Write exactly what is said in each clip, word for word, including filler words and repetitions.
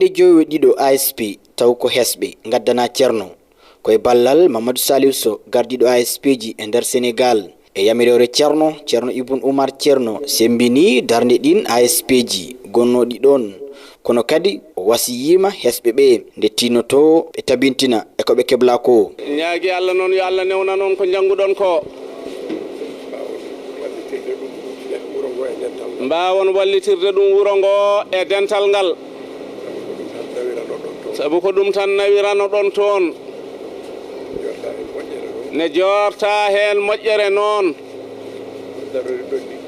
Ɗe joyo ɗiɗo A S P taw ko hesɓe ngaddana Ceerno. Ko e ballal Mamadou Saliou Sow, gardiiɗo A S P ji e nder Senegal. E yamiroore Ceerno, Ceerno Ibn Umar Ceerno semmbini darnde ɗin A S P ji gonnooɗi ɗon. Kono kadi o wasiyiima hesɓe ɓe nde tinnotoo ɓe tabintina e ko ɓe keblaa ko. Ñaagi Allah noon, yo Allah newnan on ko njannguɗon ko. Mbaawon wallitirde ɗum wuro ngo e dental ngal. Sabu ko ɗum tan nawirano ɗon toon. Ne joorta heen moƴƴere noon.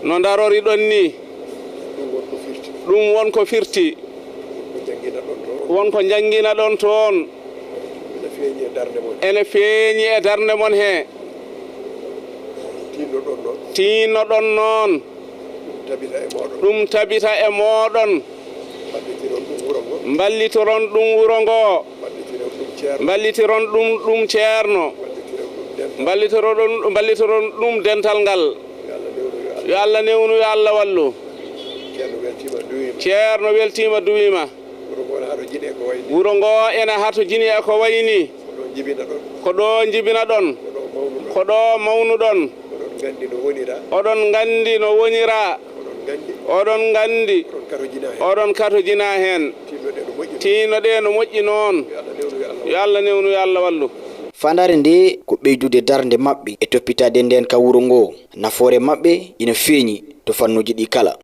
No ndarori ɗon ni. Ɗum won ko firti. Won ko njanngina ɗon toon. Ene feeñi e darnde mon he. Tiinno ɗon noon. Ɗum tabita e mooɗon. Mballitoron ɗum wuro ngo. Mballitoron ɗum ɗum ceerno. Mballitoron ɗum, mballitoron ɗum dental ngal. Yo Allah newnu, yo Allah wallu. Ceerno weltiima, duwiima. Wuro ngo ene hatojini e ko wayi ni. Ko ɗo njibina ɗon. Ko ɗo mawnuɗon. Oɗon nganndi no wonira. Oɗon nganndi. Oɗon katojina heen. Tiinno ɗe no moƴƴi noon. Yo Allah newnu, yo Allah wallu. Faandaare nde ko ɓeydude darnde maɓɓe e toppitaade ndeen ka wuro ngo. Nafoore maɓɓe ina feeñi to fannuuji ɗi kala.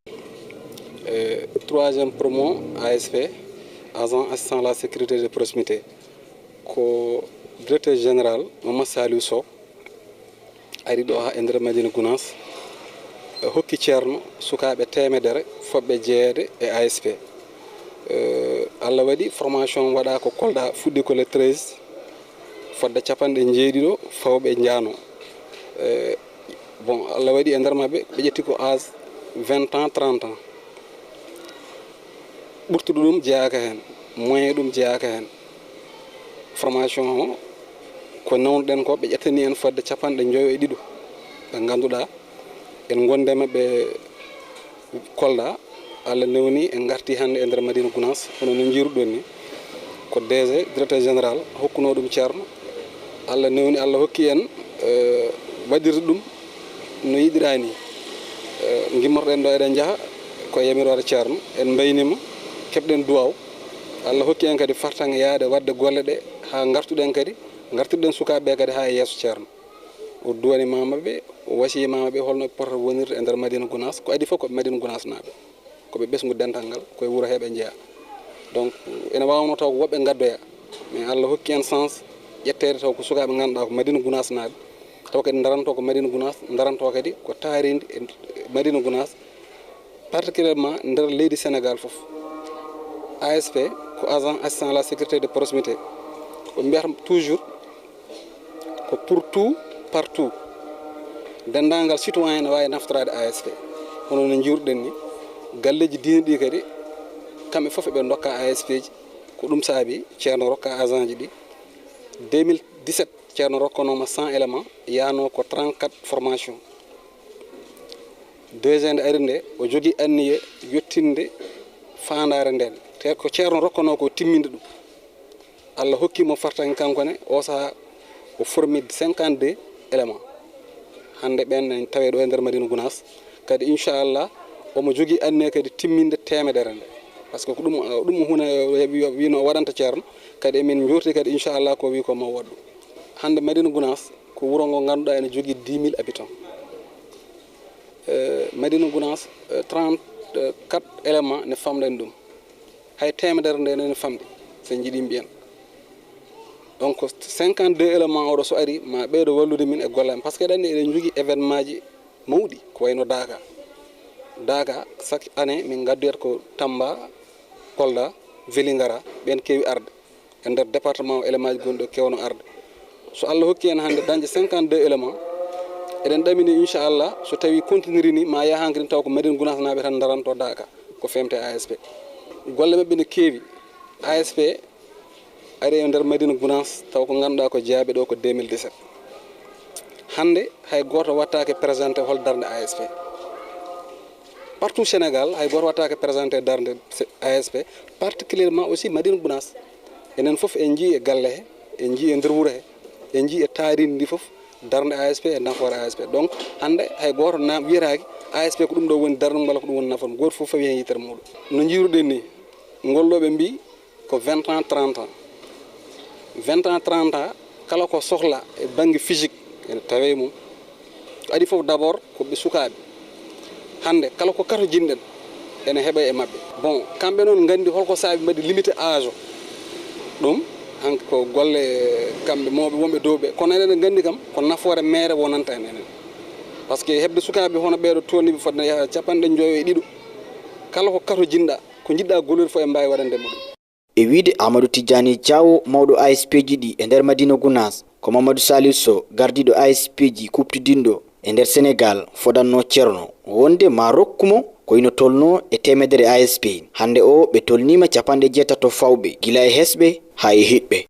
E troisième promo A S P, agent assistant à la sécurité de proximité, ko directeur général Mamadou Saliou Sow ari ɗo haa e nder Madina Gounass, hokki Ceerno sukaaɓe teemedere fotɓe jeyeede e A S P. Eh, Allah waɗi formation waɗa ko Kolda, fuɗɗi ko le treize, fodde capanɗe njeeɗiɗo fawɓe njaano. Eh, bon, Allah waɗi e nder maɓɓe ɓe ƴetti ko âge vingt ans, trente ans. Ɓurtuɗo ɗum jeyaaka heen, moyen ɗum jeyaaka heen. Formation o ko nawnuɗen ko, ɓe ƴettani en fodde capanɗe njoyo e ɗiɗo ɓe ngannduɗaa en ngondi e maɓɓe Kolda. Allah newni en ngarti hannde e nder Madina Gounass, hono no njiiruɗon ni. Ko D G, directeur général, hokkuno ɗum Ceerno. Allah newni, Allah hokki en, eh, waɗirde ɗum no yiɗiraa ni. Eh, gimmorɗen ɗo, eɗen njaha ko e yamiroore Ceerno, en mbaynima, keɓɗen duwaaw. Allah hokki en kadi fartaŋŋe yaade waɗde golle ɗe haa ngartuɗen kadi, ngartirɗen sukaaɓe ɓe kadi haa e yeeso Ceerno. O duwaniima maɓɓe, o wasiyiima maɓɓe holno ɓe potata wonirde e nder Madina Gounass. Ko adii fof ko ɓe Madina Gounass naaɓe. Ko ɓe ɓesngu dental ngal, ko e wuro he ɓe njeyaa. Donc, ene waawnoo taw ko woɓɓe ngaddoya. Mais Allah hokki en chance ƴetteede taw ko sukaaɓe ngannduɗaa ko Madina Gounass naaɓe. Taw kadi ndarantoo ko Madina Gounass, ndarantoo kadi ko taarindi e Madina Gounass, particulièrement nder leydi Sénégal fof. A S P ko agent assistant à la sécurité de proximité. Ko ɓe mbiyata toujours ko pour tout, partout. Denndaangal citoyen ne waawi naftoraade A S P. Hono no njiiruɗen ni, galleeji diine ɗi kadi, kamɓe fof eɓe ndokka A S P ji. Ko ɗum saabi Ceerno rokka agent ji ɗi. Deux mille dix-sept, Ceerno rokkanooma cent éléments, yaanoo ko trente-quatre formation. Deux ans nde ari nde, o jogii anniya yettinde faandaare nden. Te ko Ceerno rokkanoo ko timminde ɗum. Allah hokki mo fartaŋŋe kanko ne, o sahaa o formi cinquante-deux éléments. Hannde ɓen ne tawee ɗo e nder Madina Gounass. Kadi inchallah, omo jogii anniya kadi timminde teemedere nde. Par ce que ko ɗum, ɗum huunde o heɓi, o wiino o waɗanta Ceerno. Kadi emin njoorti kadi inchallah ko o wii ko ma o waɗ ɗum. Hannde Madina Gounass ko wuro ngo ngannduɗaa ene jogii dix mille habitants. Eh, Madina Gounass, eh, trente-quatre éléments ne famɗani ɗum. Hay teemedere nde ne famɗi, so en njiɗi mbiyen. Donc, cinquante-deux éléments oɗo so ari, ma ɓeydo wallude min e golle am. Par ce que eɗen anndi eɗen njogii événement ji mawɗi, ko wayno Daaka. Daaka, chaque année, min ngaddoyat ko Tamba, Kolda, Vélingara, ɓen keewi arde. E nder département o, élément ji gonɗi ɗo kewno arde. So Allah hokki en hannde dañde cinquante-deux éléments, eɗen ɗamini inchallah, so tawi continue ni, ma yaha hankadi taw ko Madina Gounass naaɓe tan ndaranto Daaka, ko femte A S P. Golle maɓɓe ne keewi. A S P ari e nder Madina Gounass, taw ko ngannduɗaa ko jeyaɓe ɗo ko deux mille dix-sept. Hannde hay gooto wattaake présenté hol darnde A S P. Partout Sénégal, hay gooto waɗtaake présenté darnde ASP, particulièrement aussi Madina Gounass. Enen fof en njii e galle he, en njii e nder wuro he, en njii e taarindi ndi fof, darnde ASP e nafoore ASP. Donc hannde hay gooto na wiyataake ASP ko ɗum ɗo woni darnde mum walla ko ɗum woni nafoore mum. Gooto fof fawi heen yitere muɗum. No njiiruɗen ni, ngol ɗo ɓe mbii ko vingt ans, trente ans. Vingt ans, trente ans, kala ko sohla e bannge physique ene tawe mum. Ko adii fof d'abord ko ɓe sukaaɓe. Hannde kala ko katojinɗen ene heɓa e maɓɓe. Bon, kamɓe noon nganndi holko saabi mbaɗi limité âge o. Ɗum hanko ko golle kamɓe mawɓe wonɓe dow ɓe. Kono enen eɗen nganndi kam ko nafoore meere wonanta en enen. Par ce que heɓde sukaaɓe hono ɓeeɗo tolniiɓe fotde yaha capanɗe njoyo e ɗiɗo. Kala ko katojinɗa, ko njiɗɗa gollude fof e mbaawi waɗande mo ɗum. E wiyde Amadou Tidiani Diawo, mawɗo ASP ji ɗi e nder Madina Gounass, ko Mamadou Saliou Sow, gardiiɗo ASP ji kuuɓtidinɗo e nder Senegal, fodanno Ceerno wonde ma rokku mo ko ina tolno e teemedere ASP. Hannde o ɓe tolniima capanɗe jeetato fawɓe, gila e hesɓe haa e hiɗɓe.